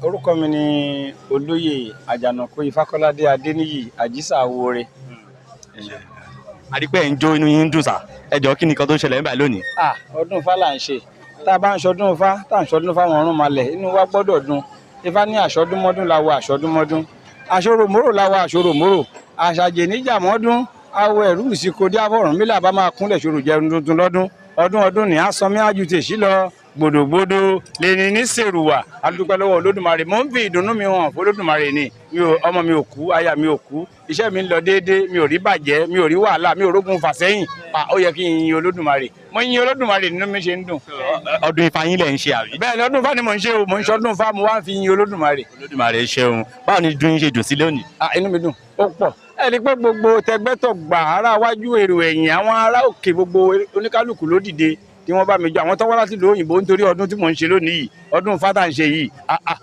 Orúkọ mi ni Olóyè Àjànàkú Ifákọ́ládé Adéníyì Àjísà Awore. Àdìpẹ́ ń jó, inú yín ń dùn sà. Ẹ jọ̀ọ́, kí ni nǹkan tó ń ṣẹlẹ̀ níbàyí lónìí? Ah, ọdún Ifá là ń ṣe. Tá a bá ń ṣọdún Ifá, tá à ń ṣọdún fáwọn ọ̀run malẹ̀, inú wa gbọ́dọ̀ dùn. Ifá ní àṣọdúnmọ́dún la wo àṣọdúnmọ́dún, àṣòròmórò la wo àṣòròmórò, àṣàjè níjàmọ́dún, awọ ẹ̀rú ìsìnkò dí àfọ̀rùn mílà bá máa kúnlẹ̀ ṣòro jẹun tuntun lọ́dún ọdún ọdún ní asánmi ájú tèṣí lọ gbòdògbòdò lẹni ní sèrùwà. Adúpẹ́ lọ́wọ́ Olódùmarè. Mò ń fi ìdùnnú mi hàn f'Olódùmarè ni. Mi ò, ọmọ mi ò kú, aya mi ò kú, iṣẹ́ mi ń lọ déédéé, mi ò rí bàjẹ́, mi ò rí wàhálà, mi ò rógun fàsẹ́yìn. Ó yẹ kí n yin Olódùmarè. Mo yin Olódùmarè, nínú mi ṣe ń dùn. Ọdún Ifá yín lẹ̀ ń ṣe, àbí? Bẹ́ẹ̀ ni, ọdún Ifá ni mò ń ṣe o. Mò ń ṣọdún Ifá, mo wá ń fi yin Olódùmarè. Olódùmarè ṣeun. Báwo ni dùn yín ṣe dùn sí lónìí? Ah, inú mi dùn ó pọ̀. Ẹ rí i pé gbogbo tẹgbẹ́tọ̀ gbà, ará wájú, èrò ẹ̀yìn, àwọn ará òkè, gbogbo oníkálukú ló dìde tí wọ́n bá mi jọ, àwọn tó wá láti ìlú òyìnbó nítorí ọdún tí mò ń ṣe lónìí yìí, ọdún Ifá tá à ń ṣe yìí. Ah, ah.